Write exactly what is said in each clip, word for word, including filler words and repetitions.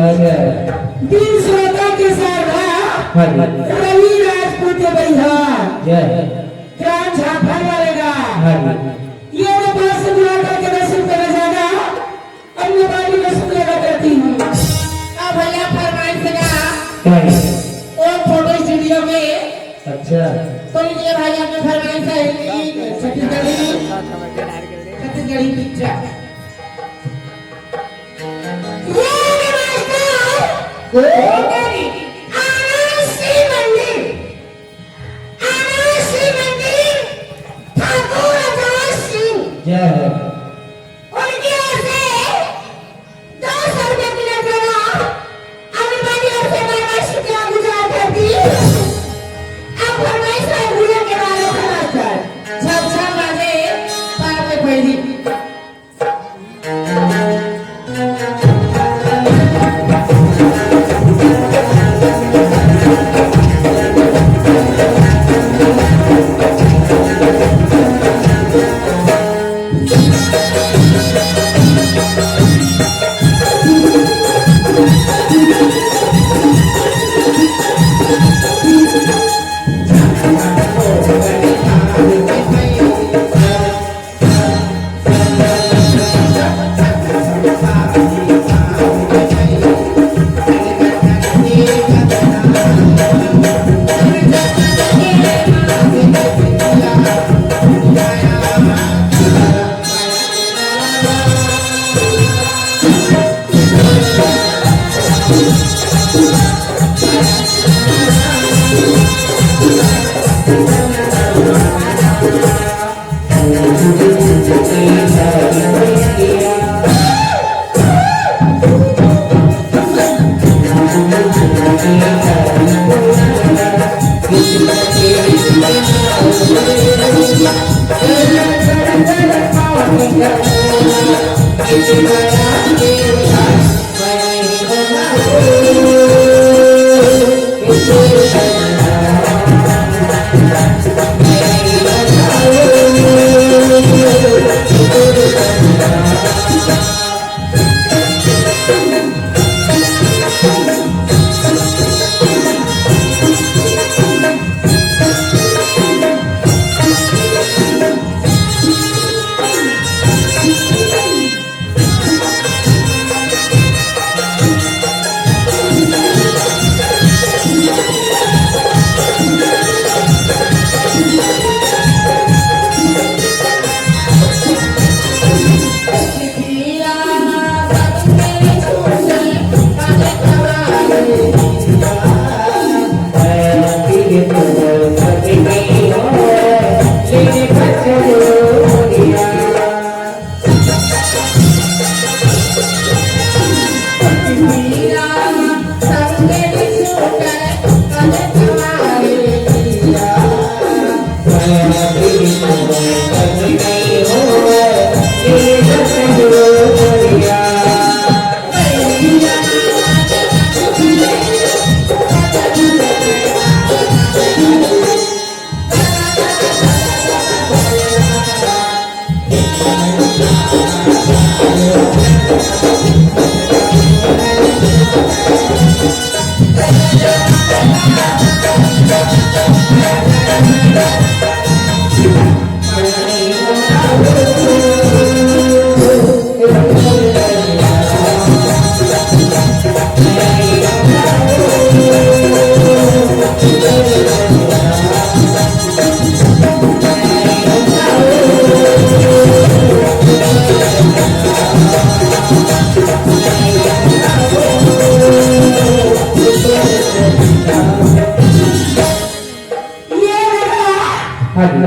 अच्छा। तीन श्रोता के सारथा। हाँ जी। रवि राजपूत के बइहा। जय। ग्राम झाफर वाले का। हाँ जी। ये तो पास से बुला करके दर्शन करा जाना। अब नेपाली में सुन लेगा करती हूँ। अब भैया फरमाइश का। हाँ जी। वो फोटो स्टूडियो में। अच्छा। तो ये भाई आपने फरमाइश है कि छत्तीसगढ़ी, छत्तीसगढ़ी पिक्चर। ये नमस्कार। ओ। आनंद श्री मंदिर, आनंद श्री मंदिर, ठाकुर अवतार सिंह। जय हो। उनकी ओर से दो सौ रुपए की नजर, अभी मंदिर से बाबा शुक्ला गुजार कर दी। अब फरमाइश है गुरु के बारे में मास्टर। छप छप बाजे, पार में पहली। ये रहा हाँ जी।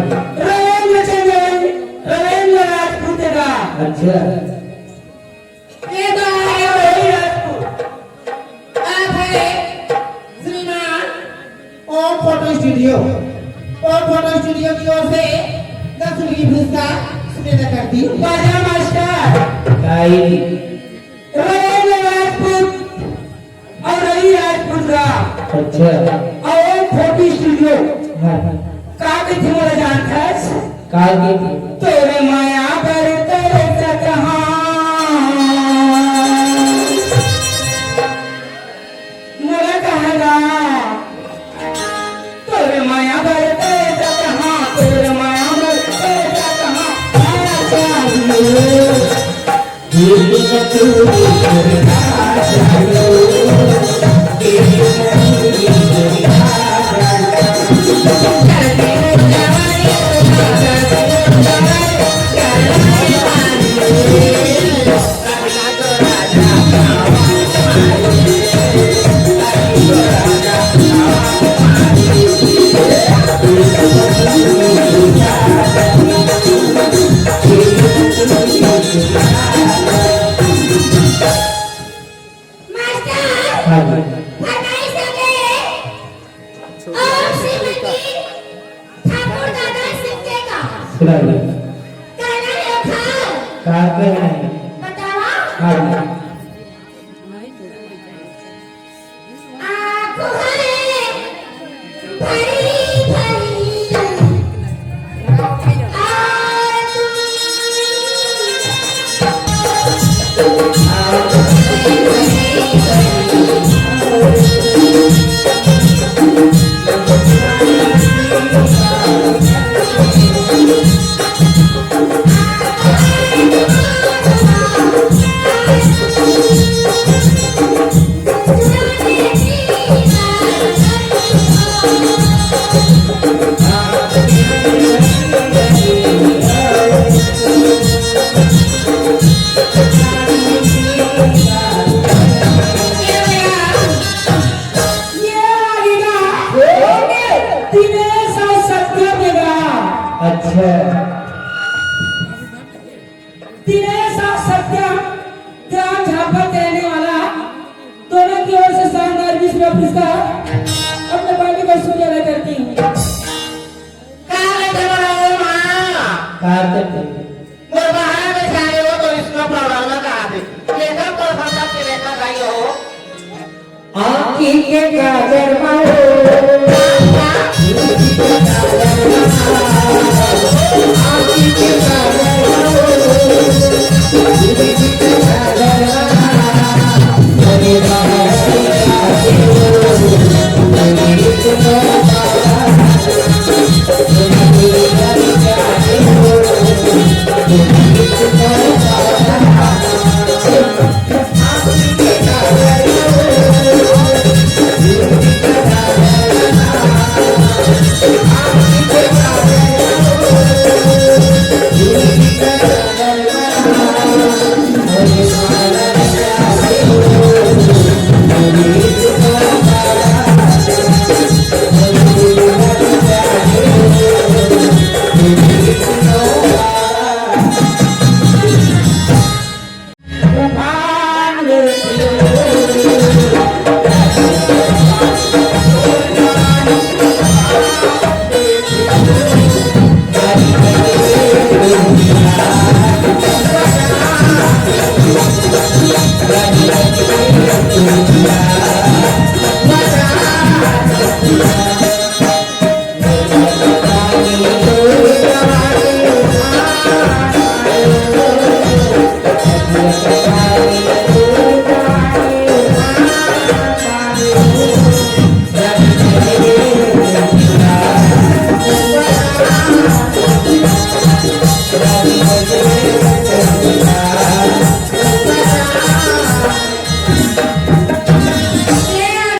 रविंद्र चंदेल, रविंद्र राजपूत का। अच्छा। ये तो है वही राजपूत। आप है श्रीमान ओम फोटो स्टूडियो। ओम फोटो स्टूडियो की ओर से दस रुपये की पुरस्कार सुबेदा कर दी। बाजा मास्टर। ताई। रविंद्र राजपूत और रवि राजपूत का। अच्छा। और फोटो स्टूडियो। हाँ। का कथे मोला जानथस? का कथे? तोरे माया बर तरसत हँव। मोला कहा गा। तोरे माया बर तरसत हँव, तोरे माया बर तरसत हँव, माया चाहिए। मास्टर, हाँ जी। फरमाइश है ओम श्रीमती ठाकुर दादा सिंह के का। सुनाइए। कहना है खाओ। का कहना है? बतावा। हाँ जी। आँखों है भरी भरी। ये वाली ना, दिनेश और सत्या मेरा। अच्छा। दिनेश और सत्या ग्राम झापा के रहने वाला, दोनों की ओर से शानदार बीस रुपया पुरस्कार अपने पार्टी को सुनहरा करती हूँ। का रे जवान माँ? का करते? मोर बहाना में जाने हो तो इसको प्रॉब्लम ना कहा दे। लेखक पर फंसा के लेखक आई हो। आँखी के काजर मारो। आँखी के काजर मारो।